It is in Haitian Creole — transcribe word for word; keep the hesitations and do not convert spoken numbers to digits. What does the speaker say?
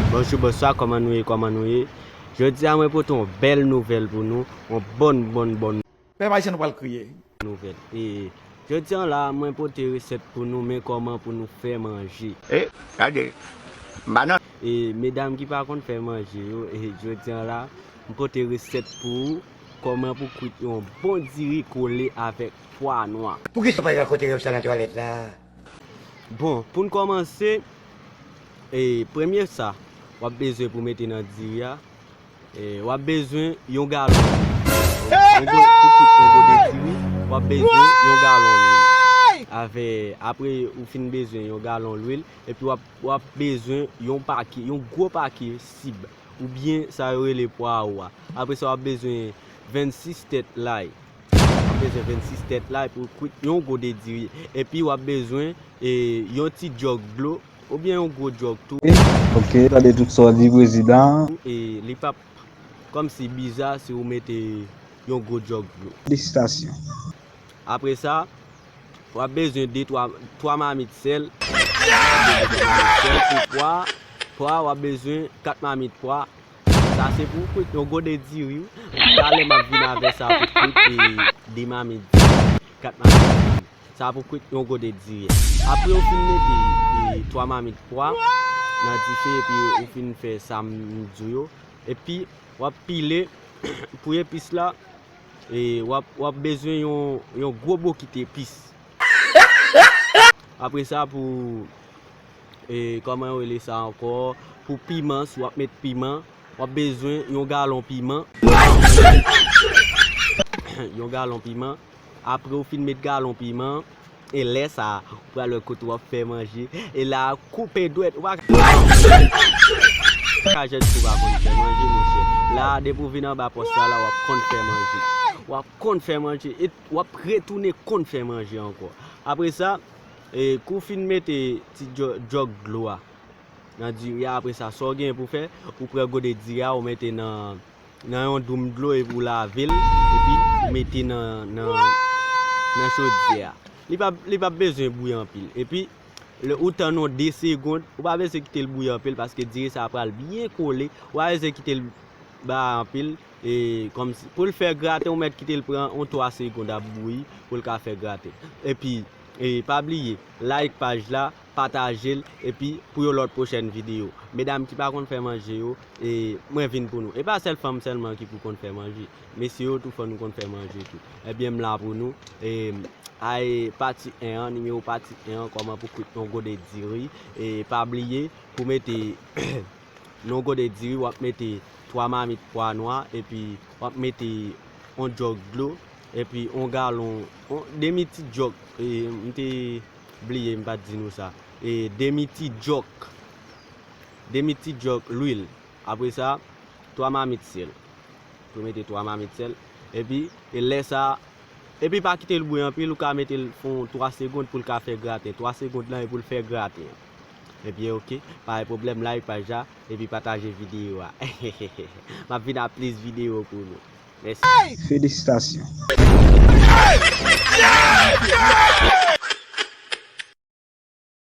Bonjou, bonswa, kòman nou ye, kòman nou ye? Jodi a, mwen pote yon bèl nouvèl pou nou, yon bòn, bòn, bòn Pèp ayisyen, nou pral kriye. Nouvèl. E jodi a la, mwen pote resèt pou nou, men kòman pou nou fè manje. E, gade, m pa nan. E medam ki pa konn fè manje yo, e jodi a la, m pote resèt pou ou, kòman pou kwit yon bon diri kole avèk pwa nwa. Poukisa w pa rakonte yo sa nan twalèt la? Bon, pou n kòmanse, e premye sa w ap bezwen pou mete nan diri a, e, w ap bezwen yon galon lwil. Yon go-, pou kwit yon gode diri, w ap bezwen yon galon lwil. Avè, apre ou fin bezwen yon galon lwil, epi w ap, w ap bezwen yon pake, yon gwo pake sib, oubyen sa yo rele pwawo a. Apre sa, w ap bezwen vennsis tèt lay. W ap bezwen vennsis tèt lay pou kwit yon gode diri. Epi w ap bezwen, e, yon ti jòg dlo, oubyen yon gwo jòg tou. Ok, tande tout sa w di, prezidan. E li p ap kòmsi biza si w mete yon gwo jòg dlo. Felisitasyon. Apre sa, w ap bezwen de, twa, twa mamit sèl. W ap bezwen twa mamit sèl pou pwa. Pwa, w ap bezwen kat mamit pwa. Sa se pou kwit yon gode diri. Talè m ap vin avè sa pou kwit, e, de mamit diri, kat mamit diri. Sa pou kwit yon gode diri. Apre ou fin mete, e, twa mamit pwa nan dife, epi ou fin fè sa m di w yo. Epi w ap pile pou epis la, e, w ap, w ap bezwen yon, yon gwo bokit epis. Apre sa, pou, e, kòman yo rele sa ankò? Pou piman, si w ap met piman, w ap bezwen yon galon piman. Yon galon piman. Apre ou fin met galon piman, e lè sa a, ou pral wè kote w ap fè manje. E la a, koupe dwèt. Ou pa ka, ka jwenn si w pa konn fè manje, monchè. La a, depi w vin anba pòs la, la, w ap konn fè manje. W ap konn fè manje. E w ap retounen konn fè manje ankò. Apre sa, e, kou w fin mete ti jò-, jòg dlo a nan diri a, apre sa, sa w gen pou fè, ou pran gode diri a, ou mete nan, nan yon doum dlo epi ou lave l, epi ou mete nan, nan, nan chodyè a. Li p ap, li p ap bezwen bouyi anpil. Epi, lè ou tann yon de segonn, ou pa bezwen kite l bouyi anpil paske diri sa a pral byen kole. Ou pa bezwen kite l ba anpil. E, kòmsi, pou l fè graten, ou mèt kite l pran yon twa segonn ap bouyi pou l ka fè graten. Epi, e, pa bliye, like paj la, pataje l, epi pou yon lòt pwochèn videyo. Medam ki pa konn fè manje yo, e, mwen vin pou nou. E pa sèl fanm sèlman ki pou konn fè manje. Mesye yo tou fò nou konn fè manje tou. Ebyen, m la pou nou. E, ay, pati en an, nimewo pati en an, kòman pou kwit yon gode diri. E, pa bliye, pou mete nan yon gode diri, w ap mete twa mamit pwa nwa, epi w ap mete yon jòg dlo, epi yon galon, yon demi ti jòg, e, m te bliye, m pa t di nou sa. E, demi ti jòg, demi ti jòg lwil. Apre sa, twa mamit sèl. Pou mete twa mamit sèl. Epi, e lè sa, epi pa kite l bouyi anpil, ou ka mete l fè yon twa segonn pou l ka fè graten. Twa segonn lan e pou l fè graten an. Ebyen, oke, pa gen pwoblèm, like paj la, epi pataje videyo a. M ap vin ak plis videyo pou nou. Mèsi. Felisitasyon.